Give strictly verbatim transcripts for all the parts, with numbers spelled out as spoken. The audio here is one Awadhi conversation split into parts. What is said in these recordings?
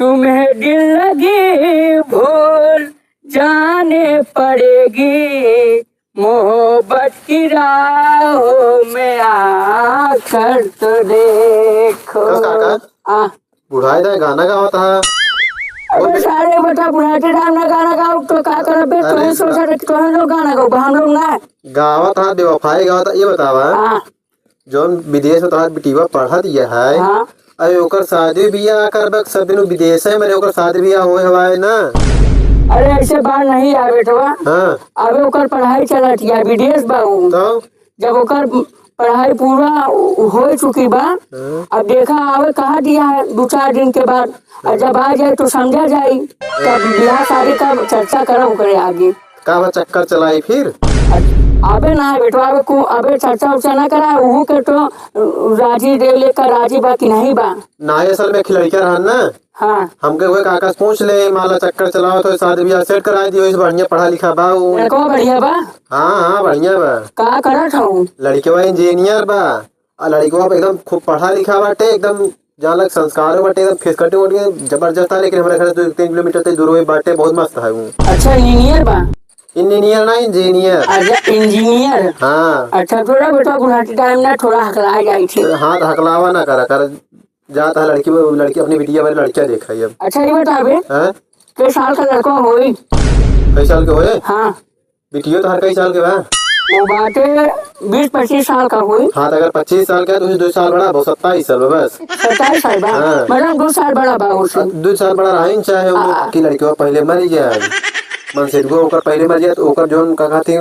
तुम्हें दिल लगी भूल जाने पड़ेगी, मोहब्बत की राहों में आकर तो देखो। का, का, का? आ। बुढ़ाई दा गाना गावत हा। अबे सारे बेटा, बुढ़ाते टाइम ना गाना गाओ तो का करबे? हाँ, तोहे सोचा था कि तोहे लोग गाना गाओ, हम लोग ना। गावत हा, बेवफाई गावत हा, ये बतावा। हाँ। जौन विदेश में तोहार बिटिया पढ़त है, हाँ। अरे ओकर शादी बियाह करबे, सब दिन विदेश में रहे, ओकर शादी बियाह होए हवाए ना। अरे ऐसे बात नहीं यार बेटवा। हाँ। अबे ओकर पढ़ाई चलत है, विदेश बा उ। तो? जब ओकर पढ़ाई पूरा हो चुकी बा, हाँ। अब देखा आवे कहा दिया है दो चार दिन के बाद, और जब आ जाए तो समझा जाई, तब बियाह शादी का चर्चा करब ओकरे आगे। का बा, चक्कर चलाई फिर? अबे ना बेटवा, अबे को, अबे चर्चा उर्चा ना करा, उहू के तो राजी दे लेकर राजी बा कि नहीं बा? ना, असल में एक लड़का रहन ना, हाँ। हमके उहे काका से पूछ ले, मान ला चक्कर चलावत हो, शादी बियाह सेट कराई दियो, इस बढ़िया पढ़ा लिखा बा उ। लड़कवा बढ़िया बा? हाँ, हाँ, बढ़िया बा। का करत हूँ? लड़कवा इंजीनियर बा, आ लड़कवा एकदम खूब पढ़ा लिखा बाटे, एकदम जान लग संस्कारो बाटे, एकदम फेस कटिंग वटिंग जबरदस्त है, लेकिन हमारे घर से दो तीन किलोमीटर तक दूर हुई बाटे, बहुत मस्त है वो। अच्छा, इंजीनियर बा? इंजीनियर ना, इंजीनियर। अच्छा, इंजीनियर। हाँ। अच्छा, थोड़ा बेटा बुढ़ाती टाइम ना थोड़ा हकला जाई थी। हाँ, तो हकलावा ना करा कर, जाता है लड़की, वो लड़की अपनी बिटिया वाली लड़कियाँ देखा है अब। अच्छा, ये बता बे, हाँ? के साल का लड़का होई? कई साल के होए? हाँ। बिटियो तो हर कई साल के बा? वो बाटे बीस पच्चीस साल का होई। हाँ, तो अगर पच्चीस साल का है, तो उसे दो साल बड़ा, वो सत्ताईस साल बा बस। सत्ताईस साल बा? हाँ। मतलब दो साल बड़ा बा उससे। दो साल बड़ा रहा ही चाहे वो आ। कि लड़कियों पहले मर गया है। मनसेधुआ ओकर पहले मर गया, तो ओकर जौन का कहती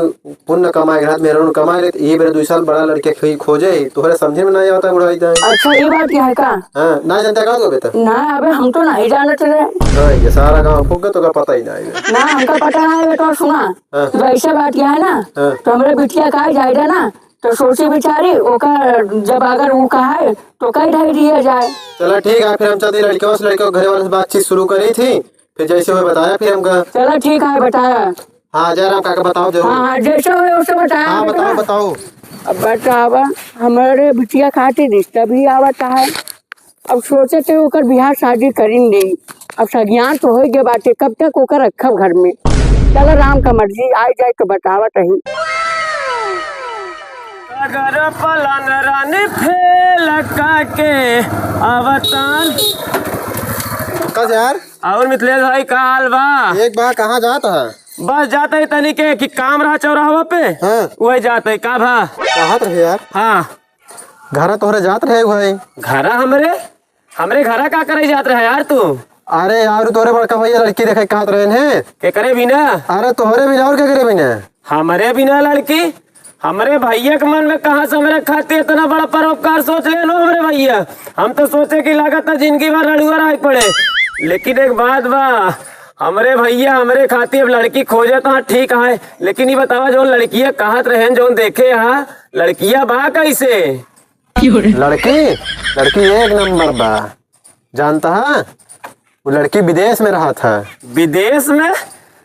पुण्य कमाए, रात में रोन कमाए लेत, ये बेरा दो साल बड़ा लड़के खई खोजे, तोहरे समझे में ना आवता बुढ़ाई जाए। अच्छा, ये बात क्या है का? हाँ, ना जानता का तू अबे तक? ना, अबे हम तो नहीं जानत रहे। हाँ, ये सारा गाँव फूक गया, तो का पता ही ना है। ना, हमका पता ना है, तो सुना। हाँ। तो ऐसे बात क्या है ना, हाँ। तो हमरे बिटिया का जाए ना, तो सोची बिचारी, ओकर जब अगर वो कहा है, तो कह ढाई दिया जाए। चला ठीक है, फिर हम चलते लड़के से, लड़के घरे वाले से बातचीत शुरू करी थी, फिर जैसे वो बताया फिर हमका। चला ठीक है, बताया। हाँ, जयराम काका बताओ जरूर। हाँ, हाँ, जैसे हो वैसे बताया हाँ, बेटा। बताओ, बताओ। अब बतावा, हमरे बिटिया खातिर रिश्ता भी आवत है। अब सोचत है ओकर बियाह शादी करिन दे। अब सगियान तो हो गए बाटे, कब तक ओकर रखब घर में? चल राम का मर्जी, आ जाए तो बतावत ही। अगर पलन रानी फेल काके अवतान। का यार? और मिथिलेश भाई, का हाल बा? एक बा, कहाँ जात है? बस जात है तनी के कि काम रहा चौराहा पे। हाँ। वही जात है, का भा? कहाँ रहे यार? हाँ। घरा तोहरे जात रहे भाई। घरा हमरे? हमरे घरा का करे जात रहे यार तू? अरे यार, तोहरे बड़का भैया लड़की देखे कहत रहे हैं। केकरे बिना? अरे तोहरे बिना और केकरे बिना? हमरे बिना लड़की? हमरे भैया के मन में कहाँ से हमरे खातिर इतना बड़ा परोपकार सोच ले लो हमरे भैया। हम तो सोचे कि लागत है जिंदगी भर रड़ुआ रह पड़े। लेकिन एक बात बा, हमरे भैया हमरे खातिर अब लड़की खोजत हैं, ठीक है, लेकिन ये बतावा जौन लड़किया कहत रहे हैं, जौन देखे हा, लड़किया बा कैसे? लड़की, लड़की एक नंबर बा। जानता है, वो लड़की विदेश में रहत है। विदेश में?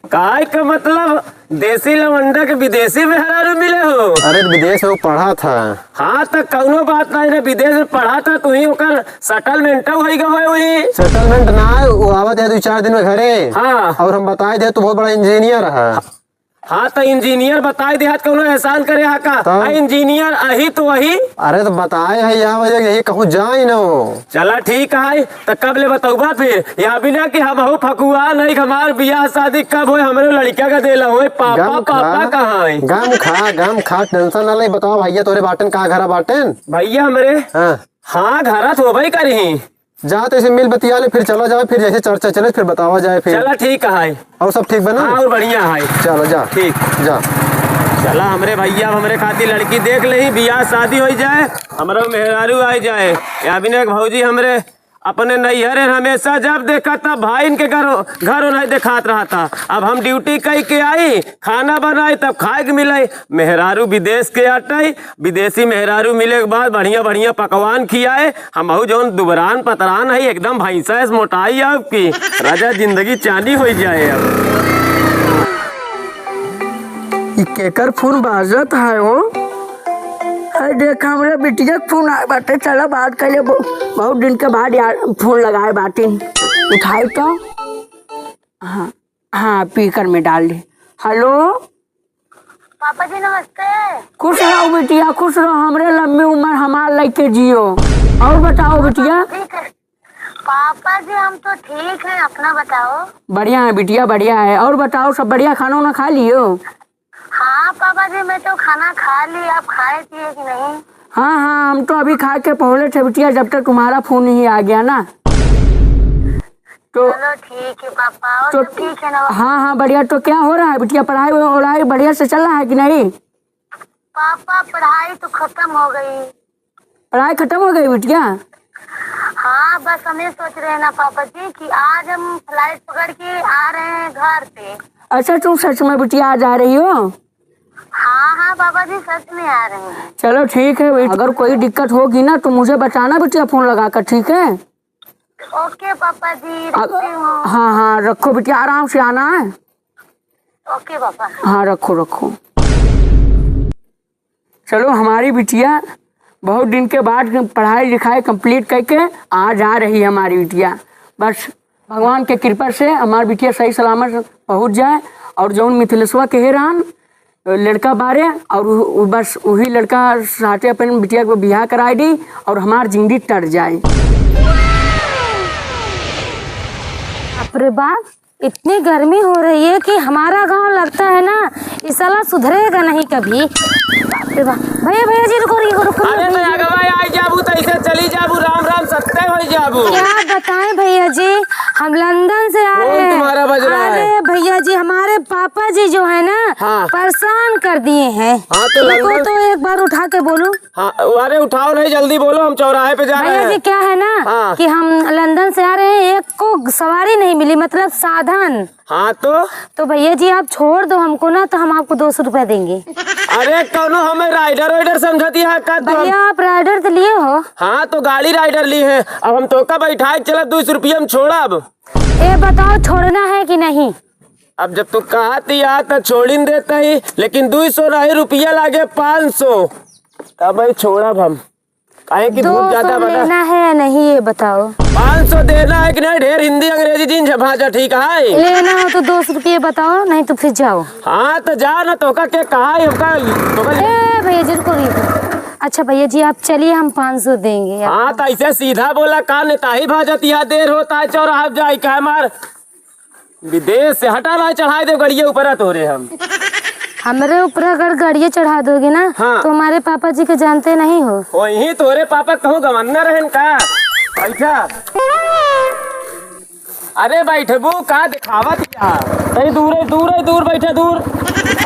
काय का मतलब, देसी लवंडा के विदेशी मेहरारू मिले हो? अरे, विदेश में वो पढ़त है। हाँ, तो कौनो बात नहीं रे, विदेश में पढ़त है, तू ही ओकर सेटलमेंट होई गए होई। सेटलमेंट ना है, वो आवत है दो चार दिन में घरे। हाँ। और हम बताए दे, तू बहुत बड़ा इंजीनियर है। हाँ, तो इंजीनियर बताई देहत कौनो एहसान करे हा का? तब? आ, इंजीनियर अही तो वही। अरे, तो बताए है यहाँ वजह यही कहूँ जाए न हो। चला ठीक है, तो कब ले बतौबा फिर? या बिना कि हम हऊ फकुआ नहीं, हमार बियाह शादी कब होए, हमरे लड़का का देला होए, पापा, गम खा, पापा कहाँ है? गम खा, गम खा, टेंशन ना ले, बताओ भैया तोरे बाटन कहाँ घरा बाटन? भैया हमरे? हाँ। हाँ, घरा तो होबे करी। जा तो इसे मिल बतिया ले, फिर चला जाए, फिर जैसे चर्चा चले, फिर बतावा जाए फिर। चला ठीक है। और सब ठीक बा ना? हाँ, और बढ़िया है। चलो जा। ठीक। जा। चला हमरे भैया, अब हमरे खातिर लड़की देख ले, बियाह शादी हो जाए, हमरो मेहरारू आ जाए। या बिना एक भौजी हमरे अपने नैहर है, हमेशा जब देखा तब भाई इनके घर, घर नहीं देखात रहा था। अब हम ड्यूटी कई के आई, खाना बनाई तब खाए के मिले। मेहरारू विदेश के आटे, विदेशी मेहरारू मिले के बाद बढ़िया बढ़िया पकवान खियाए। हमहू जौन दुबरान पतरान है, एकदम भैंसा से मोटाई अब की। राजा जिंदगी चानी हो जाए अब। ई केकर फोन बाजत है हो? है देख, हमरे बिटिया के फोन आए बाटे, चला बात कर ले। बहु-, बहुत दिन के बाद यार फोन लगाए बाटिन। उठाई तो। हाँ, हाँ, speaker में डाल दी। Hello। पापा जी, नमस्ते। खुश रहो बिटिया, खुश रहो, हमरे लंबी उम्र हमार लइके जियो। और बताओ बिटिया। ठीक है। पापा जी, हम तो ठीक हैं, अपना बताओ। बढ़िया है बिटिया, बढ़िया है। और बताओ, सब बढ़िया, खाना उना खा लियो? हाँ पापा जी, मैं तो खाना खा ली, आप खाए पिए कि नहीं? हाँ, हाँ, हम तो अभी खा के पहुले थे बिटिया, जब तक तुम्हारा फोन ही आ गया ना। तो चलो ठीक है पापा, और तो सब ठीक है ना? हाँ, हाँ, बढ़िया। तो क्या हो रहा है बिटिया, पढ़ाई वढ़ाई बढ़िया से चल रहा है कि नहीं? पापा, पढ़ाई तो खत्म हो गई। पढ़ाई खत्म हो गई बिटिया? हाँ, बस हम ये सोच रहे हैं ना पापा जी कि आज हम flight पकड़ के आ रहे हैं घर पे। अच्छा, तुम सच में बिटिया आज आ रही हो? हाँ, हाँ पापा जी, सच में आ रहे हैं। चलो ठीक है बेटी, अगर कोई दिक्कत होगी ना तो मुझे बताना बिटिया, फोन लगा कर, ठीक है? OK पापा जी, अ-, रखती हूँ। हाँ, हाँ, रखो बिटिया, आराम से आना है। OK पापा। हाँ, रखो, रखो। चलो, हमारी बिटिया बहुत दिन के बाद पढ़ाई लिखाई complete करके आज आ रही है हमारी बिटिया। बस भगवान के कृपा से हमारी बिटिया सही सलामत पहुँच जाए और जौन मिथिलेशवा कहे रहन, लड़का बारे और उ, उ, बस वही लड़का साथे अपन बिटिया को बियाह कराए दी और हमार जिंदगी टर जाए। बाप रे बाप, इतनी गर्मी हो रही है कि हमारा गांव लगता है ना, ये साला सुधरेगा नहीं कभी। बाप रे बाप। भैया, भैया जी, रुको, रुको, रुको, रुको, अरे, रुको। तो अगवा आई जाबू, तो ऐसे चली जाबू, राम राम सत्य हो जाबू। क्या बताएं भैया जी, हम लंदन से आ रहे हैं। तुम्हारा बज रहा है। अरे भैया जी, हमारे पापा जी जो है ना, हाँ। परेशान कर दिए हैं। हाँ, तो रुको, लंदन तो एक बार उठा के बोलूं। हाँ, अरे उठाओ नहीं, जल्दी बोलो, हम चौराहे पे जा रहे हैं। भैया जी, क्या है ना हाँ। कि हम लंदन से आ रहे हैं, एक को सवारी नहीं मिली, मतलब साधन। हाँ तो? तो भैया जी, आप छोड़ दो हमको ना, तो हम आपको दो सौ रुपया देंगे। अरे कौनो हमें rider वाइडर समझती है का तू? भैया, आप rider तो लिए हो। हाँ, तो गाड़ी rider ली है, अब हम तोका बैठाए के चलब, दो सौ रुपया हम छोड़ब। ए बताओ, छोड़ना है कि नहीं? अब जब तू कहती है तो छोड़िन देता ही, लेकिन दो सौ नहीं, रुपया लागे पाँच सौ, तब ही छोड़ब हम। काहे कि धूप ज्यादा बा ना। लेना है या नहीं, ये बताओ। पाँच सौ देना है कि नहीं? ढेर हिंदी अंग्रेजी जिन भाषा ठीक है। लेना हो तो दो सौ रुपये बताओ, नहीं तो फिर जाओ। हाँ, तो जा ना, तोका के कहा है, ओका, तोका ए भैया जी, रुको, रुको। अच्छा भैया जी, आप चलिए, हम पाँच सौ देंगे आपको। हाँ, तो ऐसे सीधा बोला, का नेताही भाजत, यहाँ देर होता है, चौराहा पे जाए, का मार। विदेश से हटा ना, चढ़ाए दे गड़िया ऊपर तोरे हम। हमरे ऊपर अगर गड़िया चढ़ा दोगे ना, हाँ। तो हमारे पापा जी के जानते नहीं हो। वही तोरे पापा कहूँ गवन्ना रहन का? बैठा। अरे बैठबू का दिखावत क्या? तई दूर है, दूर है, दूर बैठे, दूर।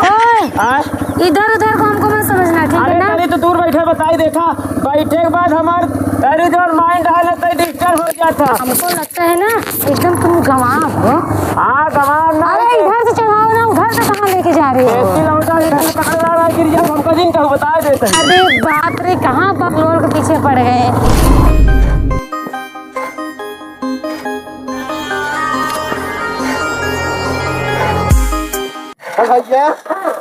ओए, आय? इधर उधर को हमको मत समझना, ठीक है अरे ना? तनी तो दूर बैठे, बताई देखा, बैठे के बाद हमार तनी जो mind है ना, तई disturb हो जाता। हमको लगता है ना, एकदम तुम गंवार हो। हाँ, गंवार ना अरे, है। इधर से चढ़ाओ ना, उधर से कहाँ लेके जा रहे हो? ऐसी लौटा है, इधर पकड़ ला रहा है, गिर जाओ, हमको जिन कहूँ, बता देते हैं। अरे बाप रे, कहाँ बकलोल के पीछे पड़ गए। हाँ भैया।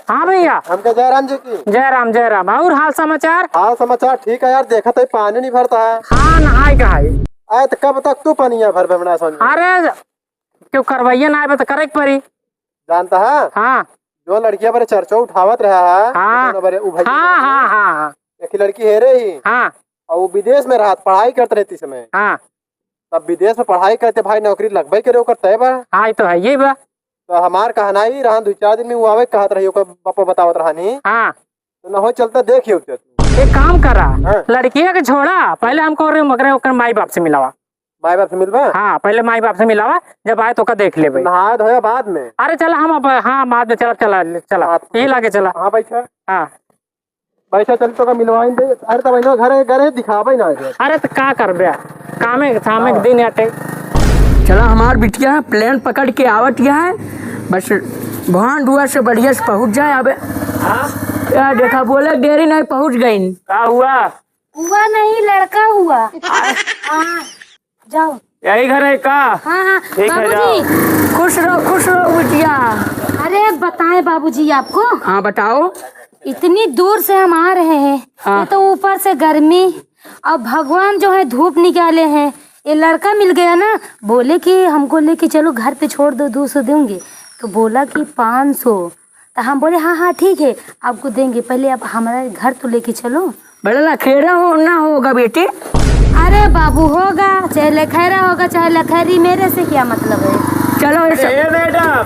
हाँ भैया। हमके जयराम जी की। जयराम, जयराम। और हाल समाचार? हाल समाचार ठीक है यार, देखत है पानी नहीं भरता है। हाँ, नहाए का है। आए तो कब तक तू पनिया भर बमना समझ? अरे, क्यों करवाइए ना आए तो करे के पड़ी। जानता है? हाँ। जो लड़किया बरे चर्चा उठावत रहा है, हाँ। दोनों बरे उ भैया हाँ, बरे। हाँ, हाँ, हाँ। एक ही लड़की है रे ही। हाँ। और वो विदेश में रहत, पढ़ाई करत रहती समय। हाँ। तब विदेश में पढ़ाई करते भाई नौकरी लगबे करे ओकर तय बा। हाँ, ये तो है, ये बा। तो हमार कहना ही रहन, दो चार दिन में वो आवे कहत रही, ओकर पापा बतावत रहनी। हाँ। तो ना हो चलता देखियो क्या तू। एक काम करा, हाँ। लड़किया के छोड़ा, पहले हमको रे मगरे ओकर माई बाप से मिलावा। माई बाप से मिलबा? हाँ, पहले माई बाप से मिलावा, जब आए तो का देख लेबे। नहाए धोए बाद में? अरे चला हम अब, हाँ, बाद में चला, चला, चला, हाँ। यही लागे चला। हाँ, बैठा। हाँ। बैठा, चल तो का मिलवाइन दे। अरे तब इन्हों घरे, घरे दिखावे ना दे। अरे तो का करबे? कामे, कामे के हाँ। दिन आटे। चला हमार बिटिया plane पकड़ के आवत है, बस भगवान दुआ से बढ़िया से पहुँच जाए। अबे हाँ? यार देखा, बोले देरी नहीं, पहुँच गई। का हुआ? हुआ नहीं, लड़का हुआ। हाँ, जाओ। यही घर है का? हाँ, हाँ। ठीक है, बाबूजी। जाओ। खुश रहो, खुश रहो बिटिया। अरे बताएं बाबूजी आपको। हाँ, बताओ। इतनी दूर से हम आ रहे हैं, हाँ। ये तो ऊपर से गर्मी और भगवान जो है धूप निकाले हैं, ये लड़का मिल गया ना, बोले कि हमको लेके चलो घर पे छोड़ दो, दो सौ दूंगी। तो बोला कि पाँच सौ। तो हम बोले, "हाँ, हाँ, ठीक है, आपको देंगे, पहले आप हमारा घर तो लेके चलो।" बड़ा लखेरा हो ना होगा बेटी। अरे बाबू, होगा, चाहे लखेरा होगा, चाहे लखेरी, मेरे से क्या मतलब है? चलो, ऐसा ए मैडम,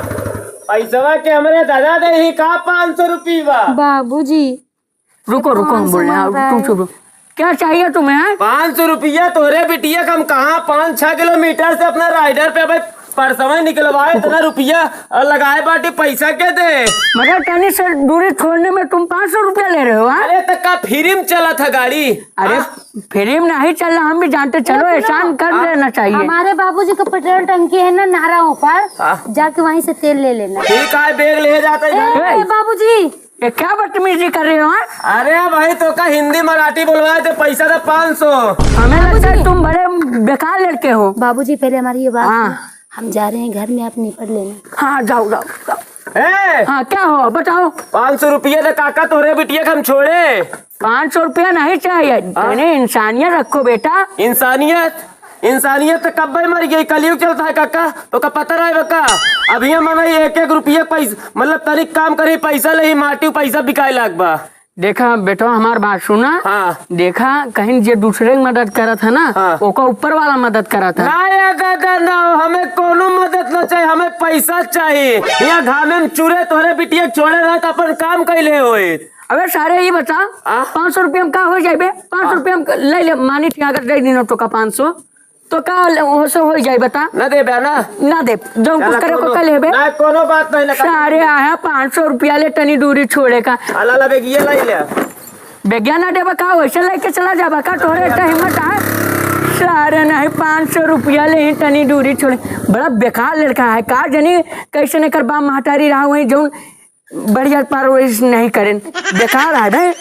पैसवा के हमरे दादा दे ही का पाँच सौ रुपया? बाबूजी, रुको, रुको, हम बोल रहे हैं, पाँच सौ मांग रहा है। रुको, रुको। क्या चाहिए तुम्हें? पाँच सौ रुपया तोहरे बिटिया के हम कहाँ पाँच छह किलोमीटर से अपना राइडर पे भाई परसवा निकलवाए, इतना रुपया और लगाए बाटी, पैसा के दे? मगर तनी से दूरी छोड़ने में तुम पाँच सौ रुपया ले रहे हो, हाँ? अरे तो का फ्री में चलत है गाड़ी? अरे हाँ? फ्री में नहीं चल रहा, हम भी जानते, चलो सुनो, एहसान कर हाँ? लेना चाहिए। हमारे बाबूजी का पेट्रोल टंकी है ना नाराओं पर, हाँ? जाके वहीं से तेल ले लेना। ठीक है, बैग ले जाते हैं। ए, ए, बाबूजी, ये क्या बदतमीजी कर रहे हो, हाँ? अरे भाई, तो का हिंदी मराठी बोलवाए थे, पैसा था पाँच सौ। हमें लगता है बाबूजी। तुम बड़े बेकार लड़के हो। बाबूजी, पहले हमारी ये बात हाँ। सुनो। हम जा रहे हैं घर में, आप निपट लेना। हाँ, जाओ, जाओ, जाओ। ए! हाँ, क्या हो, बताओ। पाँच सौ रुपया दे काका, तोहरे बिटिया के हम छोड़े। पाँच सौ रुपया नहीं चाहिए, हाँ? तने इंसानियत रखो बेटा। इंसानियत? इंसानियत तो कब्बे मर गई, कलयुग चलता है काका, तो का पता रहे बका? अभी हम एक एक रुपया पैसा, मतलब तनिक काम करी, पैसा ले ही माटी, पैसा बिकाए लाग बा। देखा बेटा, हमार बात सुना। हाँ। देखा, कहीं जे दूसरे की मदद करत है ना, हाँ। ओका ऊपर वाला मदद करत है। ना ये दादा, ना, हमें कोनो मदद ना चाहिए, हमें पैसा चाहिए। यहाँ घामे में चूरे तोहरे बिटिया छोड़े रहे तो अपन काम कैले होए। अबे सारे, ये बता, हाँ? पाँच सौ रुपया में का हो जाए बे? पाँच सौ हाँ। रुपया में ले ले, मानी थी अगर दे दीनो तो का पाँच सौ, तो का ले, ओसे हो जाए बता? ना देबे ना? ना दे, जो चला, कुछ करे को कोनो, कल हेबे। ना, कोनो बात नहीं, ना, सारे आया पाँच सौ रुपया ले तनी दूरी छोड़े का। अला ला बेगिया लाई ले। बेगिया ना देबा का, वैसे लेके चला जाबा का? तोहरे इतना हिम्मत है? सारे नहीं, पाँच सौ रुपया ले ही तनी दूरी छोड़े। बड़ा बेकार लड़का है का, जनी कैसे नहीं कर बा महतारी रहा वही जौन बढ़िया परवरिश नहीं करेन। बेकार है बे।